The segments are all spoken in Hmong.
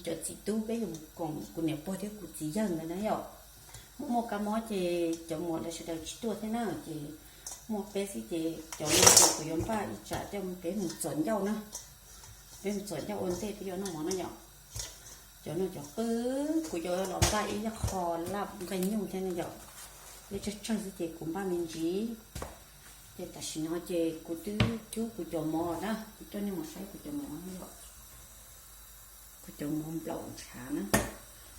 Cov txiv tub peb yuav mus koom kuv niam pog thiab kuv txiv yawg ntawd na yom. Muaj muaj kab mob ces cov muam lawv sawv daws tsis tuaj thiab na, ces muaj peb xwb ces cov no ces kuv yuav npaj ib tsam coj peb mus txom ncauj na. Peb mus txom ncauj ua ntej peb yuav noj mov na yom. Cov no cov qwj kuv yuav los npaj ib qho laj nqaij nyuj thiab na yom. Ib tsawg tsawg xwb ces kuv npaj me ntsis. Ces tam sim no ces kuv twb cub kuv cov mov na, kuv coj nej mus saib kuv cov mov na yom. Kuv cov mov nplaum ntshav na.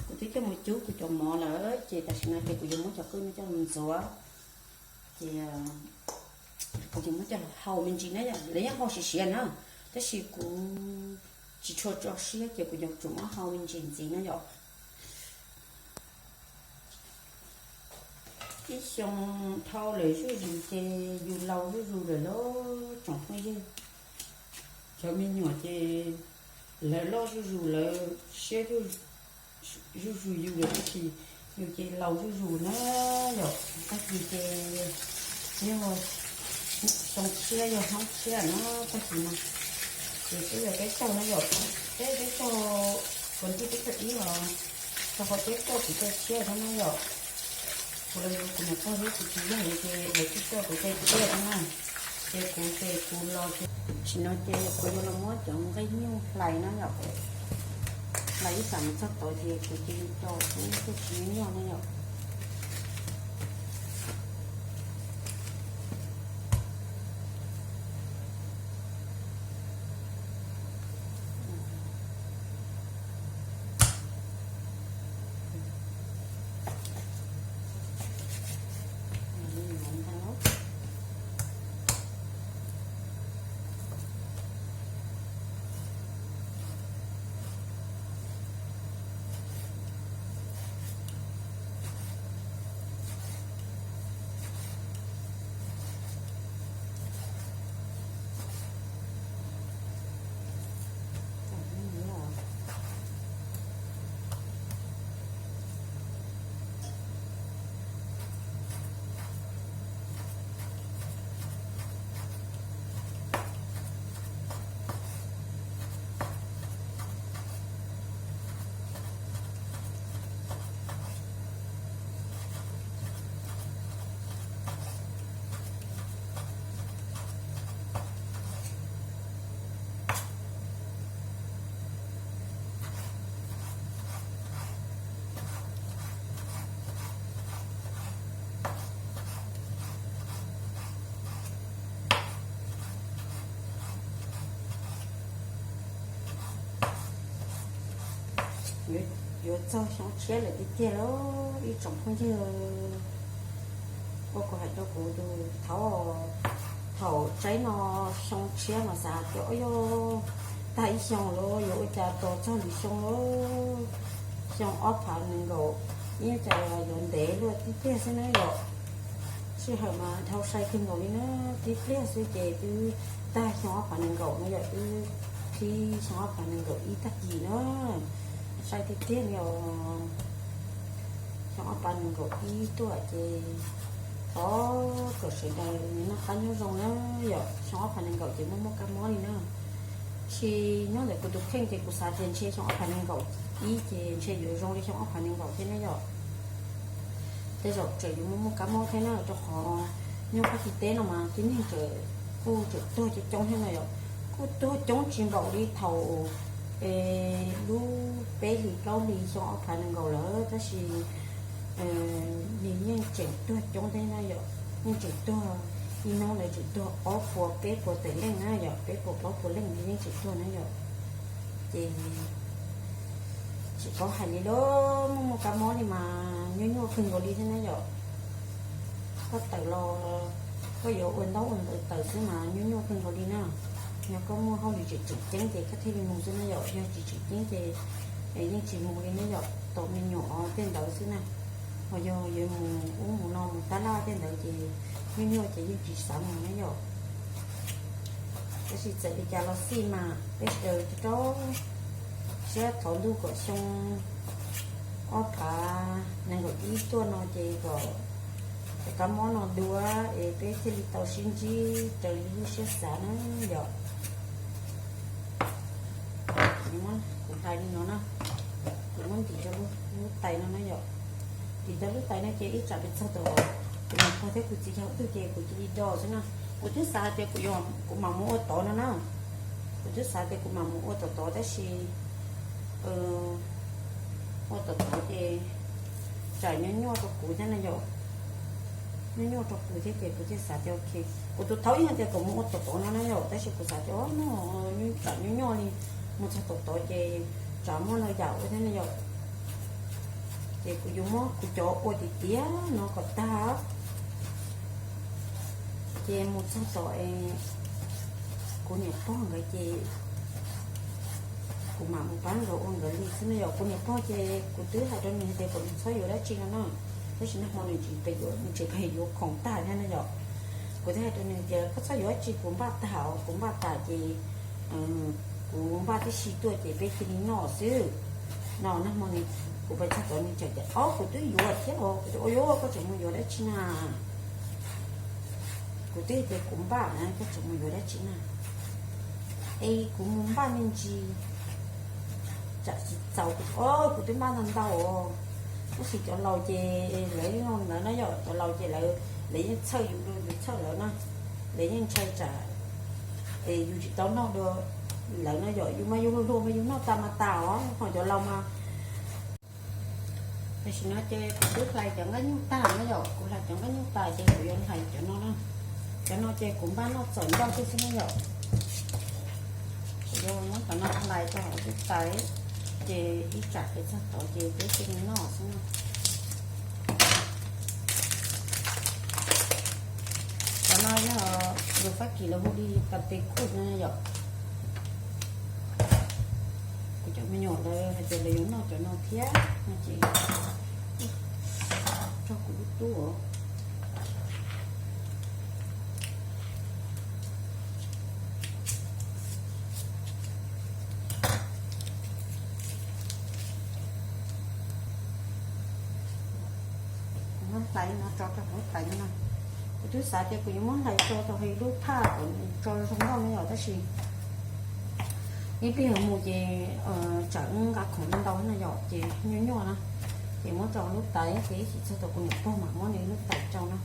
Kuv twb coj mus cub kuv cov mov lawm ces tam sim no ces kuv yuav muab cov qwj no coj los ntxuav. Ces kuv yuav muab coj los hau me ntsis na yom, lawv yeej hau siav siav na, tab sis kuv tsis tshua tso siab ces kuv yuav tsum muab hau me ntsis ntxiv na yom. Ib xyoo dhau lawm zuj zus ces yus laus zuj zus lawm lauj tsoom phooj ywg. Cov me nyuam ces lawv loj zuj zus lawv siab zuj zus yus lawm tab sis yus ces laus zuj zus na yom. Tag kis ces yog xyoo tshiab yog hnub tshiab na, tag kis no ces peb yog peb caug na yom, peb peb caug, kuv ntij peb caug ib los rau qhov peb caug kuv caug tshiab thiab na yom. Kuv los yuav kuv niam pog thiab kuv txiv yawg ces lawv twb caug kuv caug tshiab thiab na. Ces kuv ces kuv los ces tam sim no ces kuv yuav los muab cov nqaij nyuj hlais na yom. Hlais ib tsam mus txog tod ces kuv cia li rau kuv tej tsis nyuaj na yom. Yuav txog xyoo tshiab lawm tiag tiag lauj ib tsoom phooj ywg. Ua kuv hais rau kuv tus thaub, thaum tsaib no xyoo tshiab mas xav tias o yog tag ib xyoos lawm yuav ua cas tos txog lwm xyoo lawm. Xyoo ob phav nees nkaum ib cas yuav ntev luaj tib pliag xwb na yom. Sij hawm mas dhau sai kawg nkaus li na, tib pliag xwb ces twb tag xyoo ob phav nees nkaum no yom, twb qhib xyoo ob phav nees nkaum ib tag kis na. Sai tiag tiag li os. Xyoo ob phav nees nkaum ib tuaj ces thov kom sawv daws noj qab nyob zoo na yom. Xyoo ob phav nees nkaum ces muaj muaj kab mob li na. Tab sis nyob ntawm kuv tus kheej ces kuv xav tias ntshe xyoo ob phav nees nkaum ib ces ntshe yuav zoo li xyoo ob phav nees nkaum thiab na yom. Tej zaum tseem yuav muaj muaj kab mob thiab na, rau qhov nyob Fab Kis teb no mas tib neeg tseem kuj tseem tuag coob coob thiab no yom. Kuj tuag coob tsis npaum li thaum lub peb hlis plaub hlis xyoo ob phav nees nkaum lawm, tab sis nws yeej tseem tuag coob thiab na yom. Yeej tseem tuag, ib hnub ntawd tseem tuag ob puas peb puas tawm leej na yom, peb puas plaub puas leej yeej tseem tuag na yom. Ces tsis paub hais li lauj, muaj muaj kab mob li mas nyuaj nyuaj kawg nkaus li thiab na yom. Koj tawm los koj yuav ua ntaub ua ntawv tawm xwb mas nyuaj nyuaj kawg nkaus li na. Yog koj muaj hauj lwm tseem tseem ceeb ces koj thiaj li mus xwb na yom, yog tsis tseem ceeb ces yeej tsis mus li na yom, tos me nyuam tej ntawd xwb na. Ho yog yuav mus ub mus no mus tab laj tej ntawd ces nyuaj nyuaj ces yeej tsis xav mus na yom. Tab sis txawm li cas los xij mas peb sawv daws rau siab thov ntuj kom xyoo ob phav nees nkaum ib tuaj no ces kom cov kab mob no dua es peb thiaj li tau sib ntsib raws li lub siab xav na yom. Kuv hlais li no na. Kuv muab ntim rau lub tais no na yom. Ntim rau lub tais no ces ib tsam pes txog tom kuv niam pog thiab kuv txiv yog ib tug ces kuv cia li do xwb na. Kuv twb xav hais tias kuv yuav, kuv mam mus ua tod no na. Kuv twb xav tias kuv mam mus ua tom tod tab sis ua tom tod ces tsam nyuaj nyuaj rau kuv thiab na yom. Nyuaj nyuaj rau kuv thiab ces kuv thiaj xav tias ok, kuv tus thaub yeej hais tias kom mus ua tom tod no na yom, tab sis kuv xav tias no tsam nyuaj nyuaj li, mus txog tom tod ces tsam muaj no yam ua thiab na yom. Ces kuv yuav muab kuv cov ua tiag tiag no kom tag, ces mus txog tom kuv niam pog nkawd ces kuv mam mus pab nkawd ua nkawd li xwb na yom. Kuv niam pog ces kuv twb hais rau nws hais tias kom nws txhob yuav dab tsi no na, tab sis nag hmo nws tsis pes yuav, nws tsis pes yuav khoom tag thiab na yom. Kuv thiaj hais rau nws tias koj txhob yuav dab tsi, kuv npaj tag os, kuv npaj tas ces kuv npaj tib si tuaj ces peb cia li noj xwb. No nag hmo nws, kuv pes txog tod nws tseem tias ob kuv twb yuav thiab os, kuv tias ua yuav koj tseem mus yuav dab tsi na. Kuv twb tias kuv npaj na, koj tseem mus yuav dab tsi na. Es kuv mus npaj me ntsis, tsam tsis txaus, kuv twb npaj ntau ntau os. Tab sis cov laus ces lawv yeej ntawd na yom, cov laus ces lawv, lawv yeej txhawj yus dua yus txhawj lawv na. Lawv yeej ntshai tsam es yus tsis tau noj dua lawv na yom, yus mas yus luag luag mas yus noj tas mas tas os, ho cov laus mas. Tam sim no ces kuv twb hlais cov nqaij nyuj tag na yom, kuv hlais cov nqaij nyuj tas ces kuv yuav hlais cov no na. Cov no ces kuv npaj noj txaus ncauj xwb xwb na yom. Kuv yuav muab cov no hlais rau hauv lub tais, ces ib tsam pes txog tod ces peb cia li noj xwb na. Cov no yog lus Fab Kis lawv hu li pas tes khuj na yom. Kuv cov me nyuam lawv hais tias lawv yuav noj cov no thiab no ces rau kuv lub tub os. Kuv muab hlais no tso rau hauv tais no. Kuv twb xav tias kuv yuav muab hlais tso rau hauv lub thaj kom tso zoo nkauj no yom, tab sis ib pliag yuav mus ces tsam wb nqa khoom ntau ntau no yom, ces nyuaj nyuaj na. Ces muab tso lub tais ces ib chim txog tau kuv niam pog mam muab nws lub tais rau no.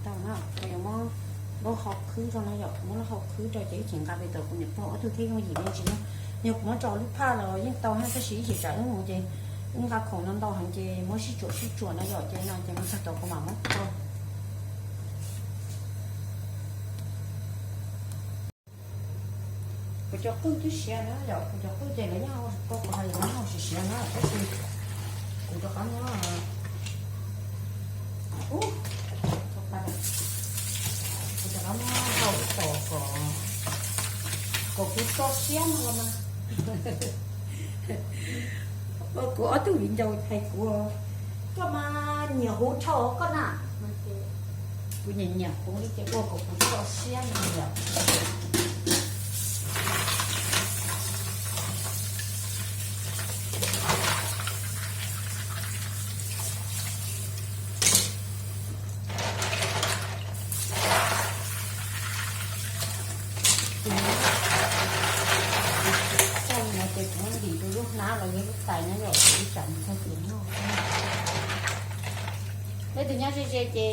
Tau na, kuv yuav muab lub hau khwb rau no yom, muab lub hau khwb rau ces ib chim nqa pem tom kuv niam pog ob tug thiaj yooj yim me ntsis na. Yog kuv muab tso lub phaj los yeej tau na, tab sis ib chim tsam wb mus ces wb nqa khoom no ntau heev ces muab sib tsuam sib tsuam no yom, ces no ces mus txog tod kuv mam muab tso. Kuv cov qwj twb siav na yom, kuv cov qwj ces lawv yeej hau, kuv hais lawv yeej hau siav siav na, tab sis kuv rov qab muab, ub, kuv rov qab muab hau ib tom kom, kom kuv tso siab no los mas. Kuv ob tug viv ncaus hais kuv, koj mas nyiam huv dhau koj na. Kuv nyiam nyiam huv li ces ua kom kuv tso siab no yom. Txog no ces kuv muab ntim rau lub hnab los yog lub tais na yom, ib tsam mus txog ces noj. Leej twg nyob ze ze ces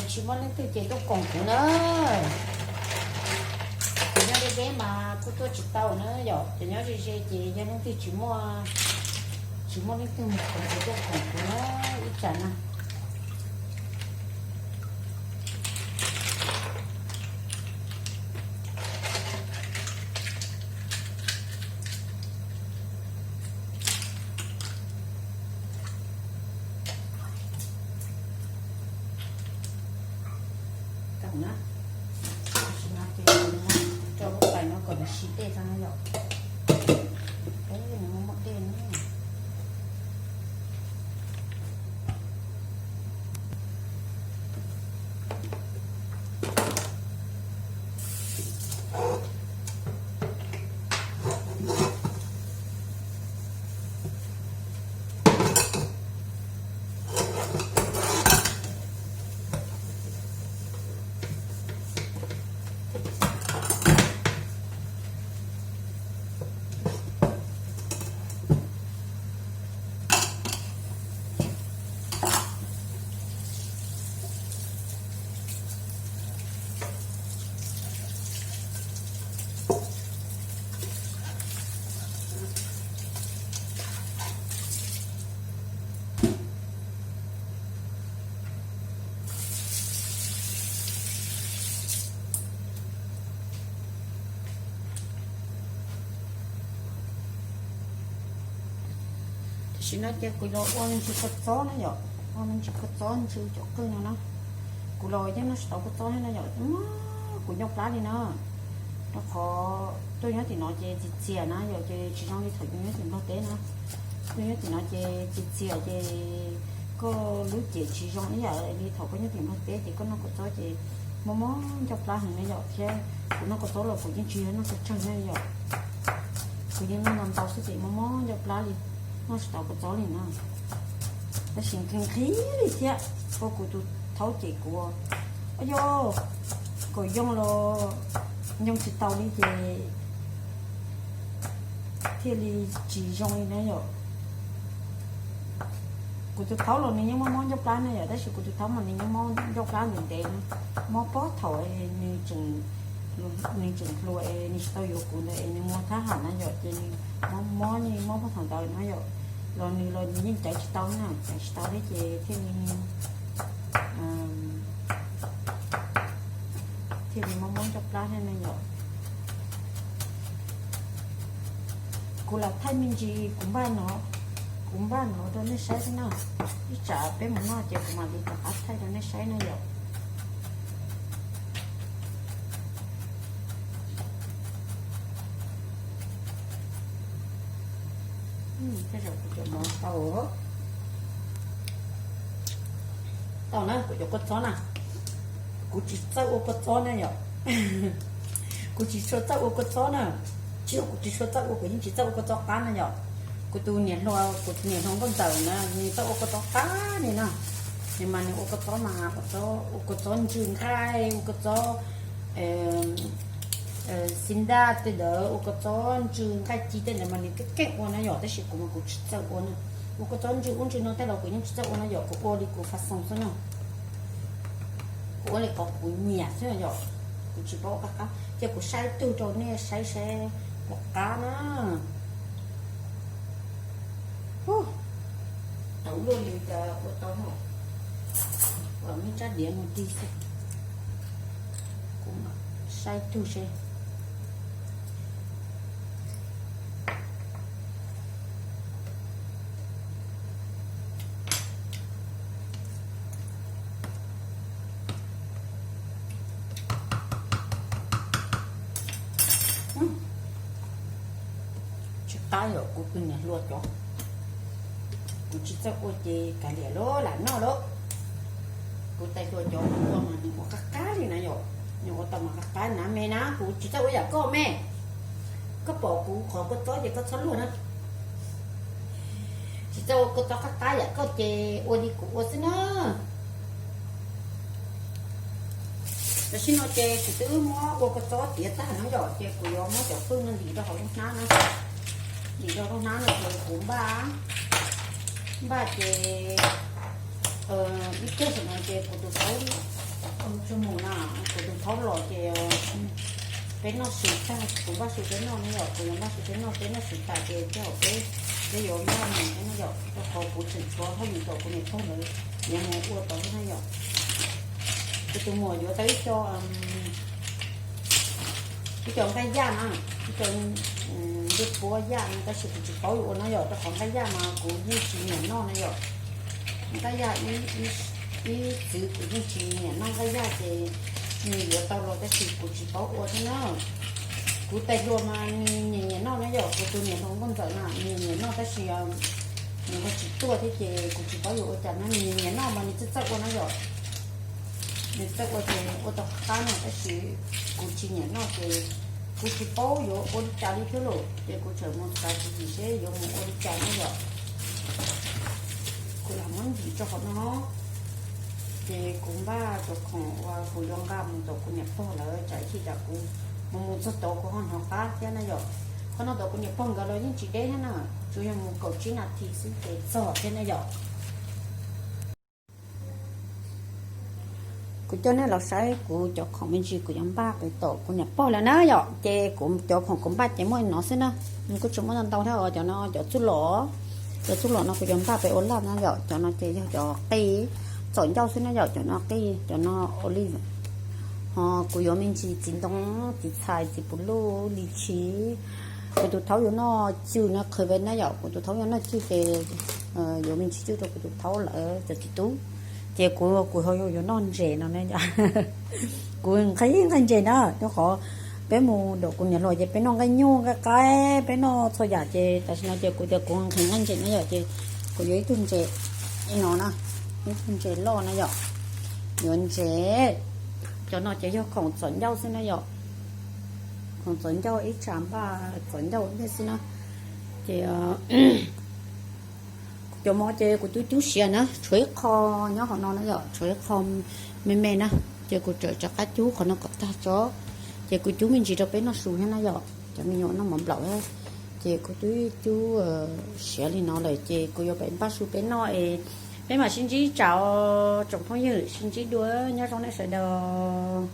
tsis muaj leej twg ces tuaj koom kuv na. Cov nyob deb deb mas kuj tuaj tsis tau na yom, cov nyob ze ze ces yog leej twg tsis muaj, tsis muaj leej twg mus koom ces tuaj koom kuv na ib tsam na. Na, tam sim no ces rau lub tais no kom nws siv dej tso na yom. Peb nws muaj muaj dej na. Tam sim no ces kuv yuav ua me ntsis kua txob na yom, ua me ntsis kua txob ntsis cov qwj no na. Kuv los yeej noj tsis tau kua txob thiab na yom, kuv ncauj plab li na. Rau qhov tuaj nyob tim no ces txias txias na yom, ces tsis zoo li thaum yus nyob tim Nplog teb na. Tuaj nyob tim no ces txias txias ces koj lub cev tsis zoo ib yam li thaum koj nyob tim Nplog teb ces koj noj kua txob ces mob mob ncauj plab heev na yom, thiab kuv noj kua txob los kuv yeej tsis yog noj tsawg tsawg na yom. Kuv yeej noj ntau ntau xwb ces mob mob ncauj plab li, noj tsis tau kua txob li na. Tab sis nqhis nqhis li thiab, ua kuv tus thaub ces kuv, yog kom yoo los yoo tsis tau li ces thiaj li tsis zoo li na yom. Kuv tus thaub los nws yeej mob mob ncauj plab na yom, tab sis kuv tus thaub mas nws yeej mob ncauj plab ntev ntev na, mob pob thaum nws tseem hluas es nws tsis tau yuav kuv ntawd es nws mus thab ham na yom, ces nws mob mob mob pob thaum ntawd na yom. Los nws los nws yeej caiv tsis tau na, caiv tsis tau thiab ces thiaj li thiaj li mob mob ncauj plab thiab na yom. Kuv lam thaij me ntsis kuv npaj no, kuv npaj no rau nej saib xwb na. Ib tsam peb mus noj ces kuv mam li rov qab thaij rau nej saib na yom. Tej zaum kuv cov mov tau, tau na, kuv cov kua txob na. Kuv tsis txawj ua kua txob na yom. Kuv tsis tshua txawj ua kua txob na. Tsis yog kuv tsis tshua txawj ua, kuv yeej tsis txawj ua kua txob qab na yom. Kuv tus niam hluas, kuv tus niam hluas nkauj ntxawm na nws txawj ua kua txob qab li na. Nws mas nws ua kua txob mas ua kua txob ntswg nqaij, ua kua txob xi ntaj tej ntawd, ua kua txob ntswg nqaij ci tej ntawd mas nws keej keej ua na yom, tab sis kuv mas kuv tsis txawj ua na. Ua kua txob ntswg ub ntswg no tej los kuv yeej tsis txawj ua na yom, kuv ua li kuv fa xoo xwb na. Kuv ua li qhov kuv nyiam xwb yom, kuv tsis paub ua qab qab, cia kuv saib tug rau nej saib saib puas qab na. Tau luaj li cas ua tau no, ua me tsab diav mus tig xwb. Kuv saib tug seb. Tsis qab yom, kuv tus niam hluas cov, kuv tsis txawj ua ces kav liam lauj, lam noj lauj. Kuv tais hluas cov ua mas nws ua qab qab li na yom, nws ua tau mas qab qab na me na, kuv tsis txawj ua yam koj me. Koj pom kuv qhov kua txob ces koj txhob luag na. Tsis txawj ua kua txob qab qab yam koj ces ua li kuv ua xwb na. Tam sim no ces kuv twb muab ua kua txob tiav tag no yom, ces kuv yuav muab cov qwj no ntim rau hauv lub hnab na. Ntim rau lub hnab no ces kuv npaj, npaj ces ib pliag saum no ces kuv tus thaub tsis mus na, kuv tus thaub los ces peb noj su tag, kuv npaj su peb noj na yom, kuv yuav npaj su peb noj, peb noj su tas ces tej zaum peb, peb yuav npaj mus thiab na yom, rau qhov kuv tseem tshuav hauj lwm tom kuv niam pog ntawd, yuav mus ua tod thiab na yom. Kuv tus muam yuav tau ib co, ib co nqaij yaj na, ib co ncej puab yaj no, tab sis kuv tsis paub yuav ua na yom, rau qhov nqaij yaj mas kuv yeej tsis nyiam noj na yom. Nqaij yaj ib txwv kuv yeej tsis nyiam noj nqaij yaj ces Nws yuav tau los tab sis kuv tsis paub ua thiab na. Kuv tais hluas mas nws nyiam nyiam noj na yom, kuv tus niam hluas nkauj ntxawm na nws nyiam noj tab sis nws ho tsis tuaj thiab ces kuv tsis paub yuav ua cas na, nws nyiam noj mas nws txawj txawj ua na yom. Nws txawj ua ces ua tau qab no tab sis kuv tsis nyiam noj ces kuv tsis paub yuav ua li cas li thiab lauj, ces kuv tseem mus xav tswv yim seb yuav mus ua li cas na yom. Kuv lam muab ncim rau qhov no, ces kuv npaj cov khoom uas kuv yuav nqa mus tom kuv niam pog lawv tsam ib chim tsam kuv mus mus txog tod kuv ho hnov qab thiab na yom. Qhov no tom kuv niam pog nkawd los yeej tsis deb thiab na, tsuas yog mus kaum tsib nas this xwb ces txog thiab na yom. Kuv coj nej los saib kuv cov khoom me ntsis kuv yuav npaj pem tom kuv niam pog lawv na yom. Ces kuv cov khoom kuv npaj ces muaj no xwb na, kuj tsis muaj ntau thiab os. Cov no cov txuj lom, cov txuj lom no kuv yuav npaj pem ua laj na yom. Cov no ces yog cov qij txom ncauj xwb na yom, cov no qij, cov no olive, ho kuv yuav me ntsis txiv ntoo, txiv txhais, txiv puv luj, li chis. Kuv tus thaub yuav noj cwj no, qhwv ve na yom, kuv tus thaub yuav noj cwj ces yuav me ntsis cwj rau kuv tus thaub lawv cov txiv tub. Ces kuv, kuv ho yuav noj ntses no ne yom. Kuv nqhis nqaij ntses na, rau qhov peb mus tom kuv niam hluas ces peb noj nqaij nyuj nqaij qaib, peb noj txhua yam ces tam sim no ces kuv tias kuv nqhis nqaij ntses na yom, ces kuv yuav ib tug ntses li no na, ib tug ntses loj na yom. Yuav ntses, cov no ces yog khoom txom ncauj xwb na yom. Khoom txom ncauj, ib tsam npaj txom ncauj ntej xwb na. Ces cov mov ces kuv cub cub siav na, tshuav ib qho nyob qhov no na yom, tshuav ib qho me me na, ces kuv tseem rov qab cub qhov no kom tag tso. Ces kuv cub me ntsis rau peb noj su thiab na yom, cov me nyuam noj mov nplaum. Ces kuv twb cub siav li no lawm ces kuv yuav pem npaj su peb noj es peb mam sib ntsib tso tsoom phooj ywg, sib ntsib dua, nyob zoo nej sawv daws.